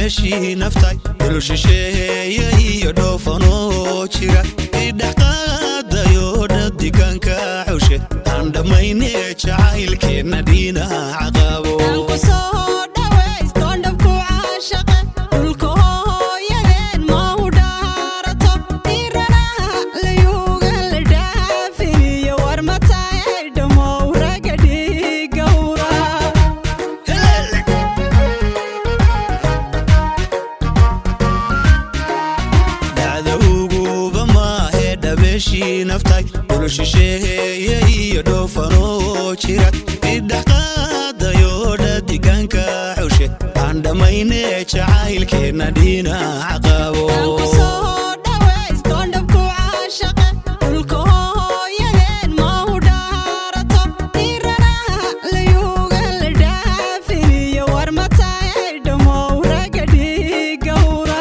Dhabeeshii naftay, dhul shisheeye iyo dhoofanoo jira, idhexqaadayo dhadigaanka xushe, aan dhammayne jacaylkeenna dhinaca qabo. Ku soo dhawaystoon dhabku caashaqe, dhulka hooyadeen mahu dhaarato, dhiiranaha layuga la dhaafiniyo, war mataay dhammow raga dhiiga hura. Dhacda uguba maahe, dhabeeshii naftay, dhul shisheeye iyo dhoofanoo jira, idhexqaadayo dhadigaanka xushe, aan dhammayne jacaylkeenna dhinaca qabo. Ku soo dhawaystoon dhabku caashaqe, dhulka hooyadeen mahu dhaarato, dhiiranaha layuga la dhaafiniyo, war mataay dhammow raga dhiiga hura.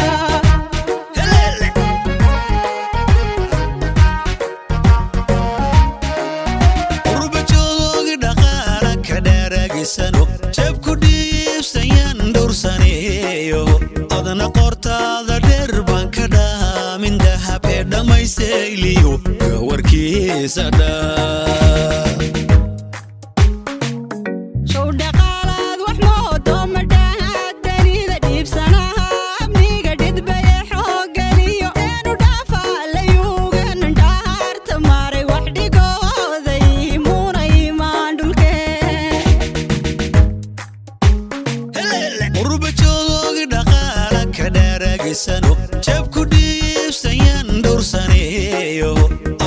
Qurbajoogi dhaqaala ka dheeragisano, jabku dhiibsayaan dhowrsaneeyo, adna qortaada dheer baan ka dhaamin dahab ee dhammaystayliyo gawarkiisa dhaaf. Show dhaqaalaad wax moodo ma dhahadanida, dhiibsanaha amniga dhidbaye xoogaliyo, eenu dhaafa layugan dhaarta maray, wax dhigooday muuna imaan dhulkee. Qurbajoogi dhaqaala ka dheeragisano, jabku dhiibsayaan dhowrsaneeyo,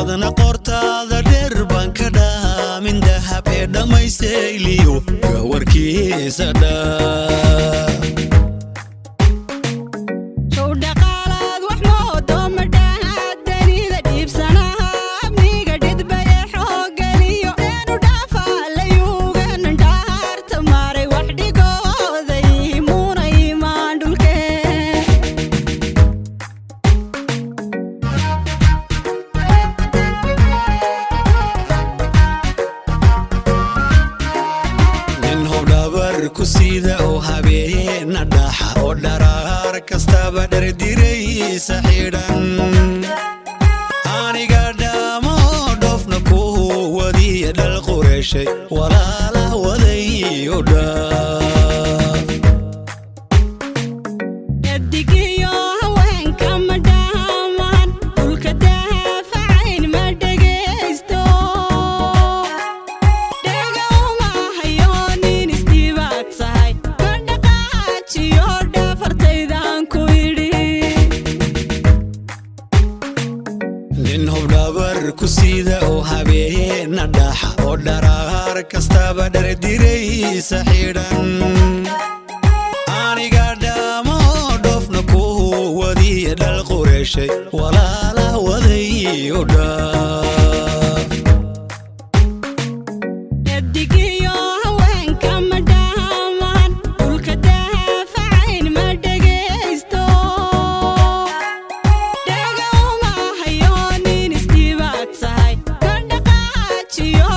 adna qortaada dheer baan ka dhaamin dahab ee dhammaystayliyo gawarkiisa dhaaf. Show dhaqaalaad wax moodo ma dhahadanida, dhiibsanaha amniga dhidbaye xoogaliyo, eenu dhaafa layugan dhaarta maray, wax dhigooday muuna imaan dhulkee. Nin hobdhabar ku sida oo habeena dhaxa oo dharaar kastaba dherdiraysa xidhan, aniga dhaamo dhoofna ku wadiya, dhal qureeshay walaala wadayo dhaaf. Dhadigiyo haweenka ma dhahamaan, dhulka daafacayn ma dhegaysto, dhega uma hayo nin isdhibaad tahay, ma dhaqaajiyo dhafartaydan ku idhi. Nin hobdhabar ku sida oo habeena dhaxa oo dharaar kastaba dherdiraysa xidhan, aniga dhaamo dhoofna ku wadiya, dhal qureeshay walaala wadayo dhaaf. Dhadigiyo haweenka ma dhahamaan, dhulka daafacayn ma dhegaysto, dhega uma hayo nin isdhibaad tahay, ma dhaqaajiyo